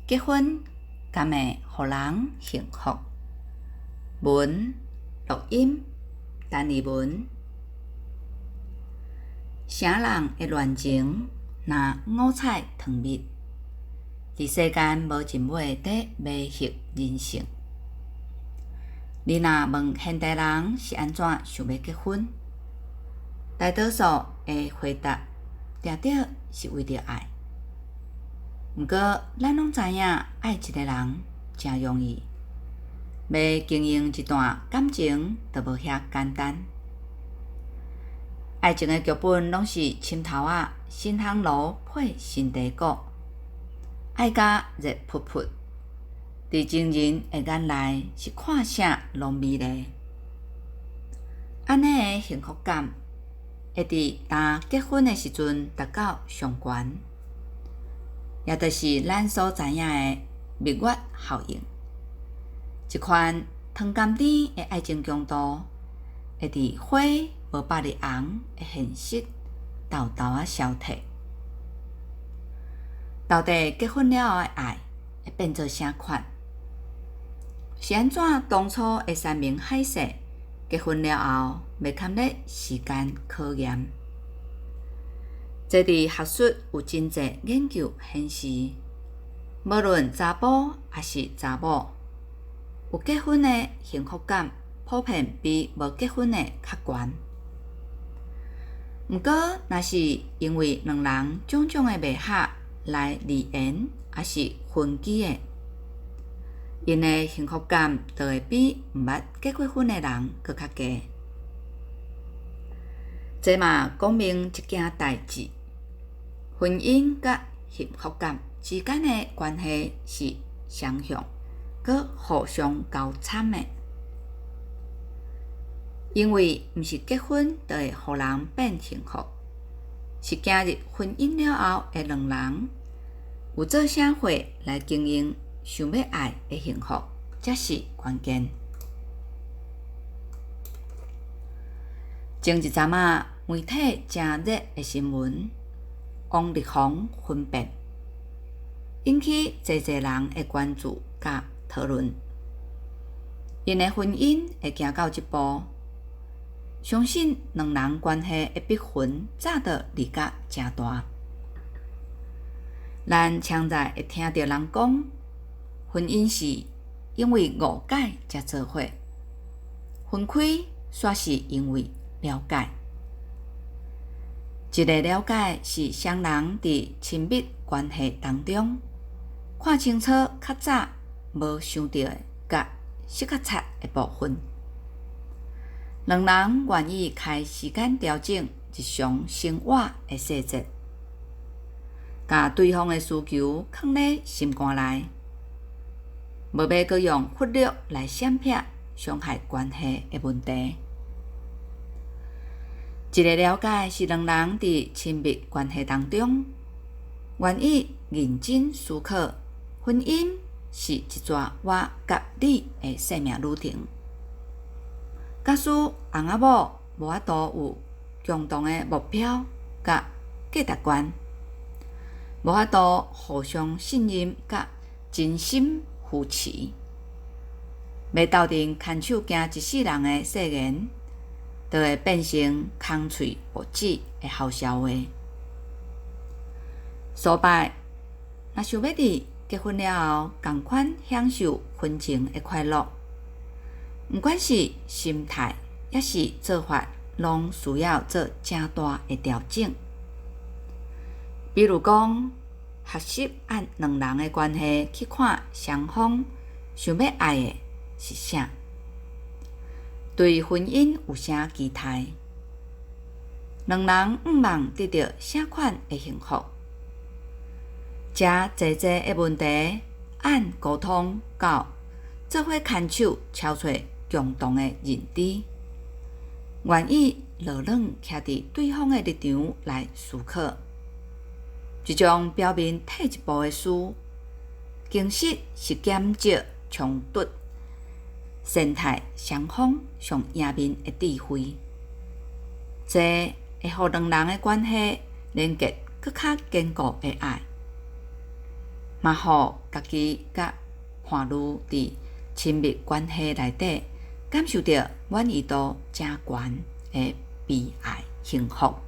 結婚敢會予人幸福？文錄音陳麗文。城人的戀情若五彩糖蜜，佇世間無一尾佇迷惑人性。你若問現代人是按怎想欲結婚，大多數的回答定著是為著愛。毋過，咱攏知影愛一個人誠容易，欲經營一段感情就無遐簡單。愛情的劇本攏是深頭仔，新烘爐配新茶果，愛甲熱噗噗。佇情人的眼內是看啥攏美麗。按呢的幸福感會佇當結婚的時陣達到上懸，也就是咱所知影的蜜月效應。這款糖甘甜的愛情強度，會佇花無百日紅的現實沓沓仔消退。到底結婚了後的愛會變做啥款？是按怎當初的山盟海誓，結婚了後袂堪咧時間考驗？這佇學術有真濟研究顯示，無論查埔抑是查某，有結婚的幸福感普遍比無結婚的較懸。毋過，若是因為兩人種種的袂合來離緣，抑是分居的，𪜶的幸福感就會比毋捌結過婚的人閣較低。這嘛講明一件代誌：婚姻佮幸福感之間的關係是雙向，閣互相交摻的。因為毋是結婚就會予人變幸福，是行入婚姻了後的兩人有做啥貨來經營想欲愛的幸福，才是關鍵。前一陣仔媒體誠熱的新聞，王力宏婚變，引起濟濟人的關注佮討論。𪜶的婚姻會行到這步，相信兩人關係的逼痕早就離甲誠大。咱常在會聽著人講，婚姻是因為誤解才做伙，分開煞是因為了解。這个了解是雙人佇親密關係當中，看清楚較早無想著的佮失較察的部分。兩人願意開時間調整日常生活的細節，共對方的需求囥咧心肝內，無欲閣用忽略來閃避傷害關係的問題。這个了解是兩人佇親密關係當中，願意認真思考，婚姻是一逝我佮你的生命旅程。假使翁仔某無法度有共同的目標佮價值觀，無法度互相信任佮真心扶持，欲鬥陣牽手行一世人的誓言，就會變成空喙無舌的嘐潲話。所以，若想欲佇結婚了後仝款享受婚前的快樂，毋管是心態抑是做法，攏需要做誠大的調整。比如講，學習按兩人的關係去看雙方想欲愛的是啥，對婚姻有啥期待，兩人向望得著啥款的幸福，這濟濟的問題，按溝通到做伙牽手撨揣共同的認知，願意落軟徛佇對方的立場來思考，這種表面退一步的事，其實是減少衝突、善待雙方上贏面的智慧。這會予兩人的關係連結閣較堅固的愛。嘛予家己佮伴侶佇親密關係內底感受著滿意度誠懸的悲哀幸福。